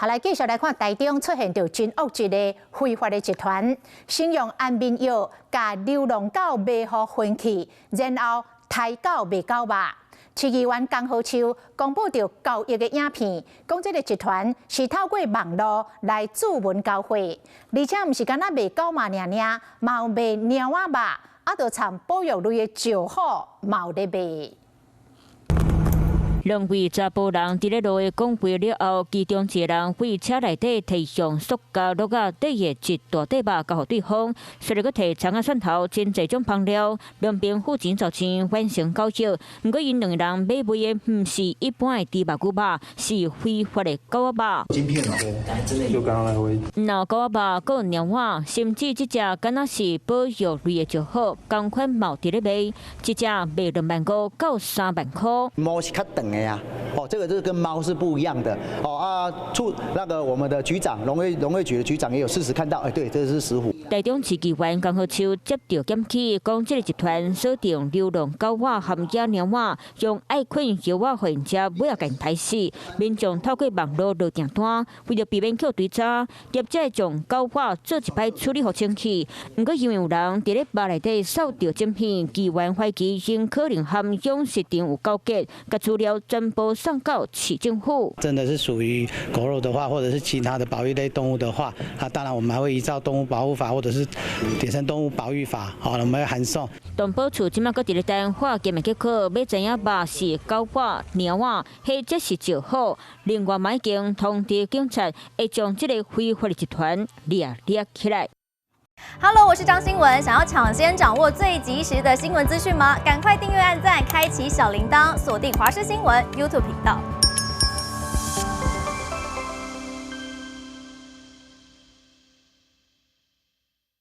好，來繼續來看台中出現著真惡質的非法的集團，先用安眠藥共流浪狗迷予昏去，然後刣狗賣狗肉。市議員江和秋公布著交易的影片，講這个集團是透過網路來主文交貨，而且毋是干焦賣狗肉爾爾，嘛有賣貓仔肉，啊，著摻保育類的石虎嘛有咧賣。兩位查埔人佇咧路下講話了後，其中一个人對車內底提上塑膠簍仔底的一大塊肉交予對方，隨後閣提蔥仔蒜頭，真濟種香料，兩邊付錢就錢完成交易。毋過𪜶兩个人買賣的毋是一般的豬肉牛肉，是非法的狗仔肉。晶片哦，就剛剛那位。若狗仔肉，閣有貓仔，甚至這隻敢若是保育類的石虎，仝款嘛佇咧賣，一隻賣2萬5到3萬箍。貓是較長的啊，哦，這個就是跟貓是不一樣的，哦啊，處那個我們的局長，農業局的局長也有事實看到，哎，對，這是石虎。台中市議員江和秋接到檢舉，講這个集團鎖定流浪狗仔和野貓仔，用愛睏藥仔予𪜶食，尾仔共刣死。民眾透過網路落訂單，為著避免予追查，業者將狗仔做一擺處理予清氣。毋過因為有人佇咧肉內底掃著晶片，議員懷疑𪜶可能和養殖場有勾結，共資料全部送到市政府。真的是屬於狗肉的話，或者是其他的保育類動物的話，那當然我們還會依照動物保護法或者是野生動物保育法，好，我們會函送。動保處這馬閣佇咧等化驗的結果，欲知影肉是狗仔、貓仔，或者是石虎。另外，嘛已經通知警察，會將這个非法的集團掠掠起來。 Hello，我是張新文。想要搶先掌握最及時的新聞資訊嗎？趕快訂閱、按讚、開啟小鈴鐺，鎖定華視新聞 YouTube 頻道。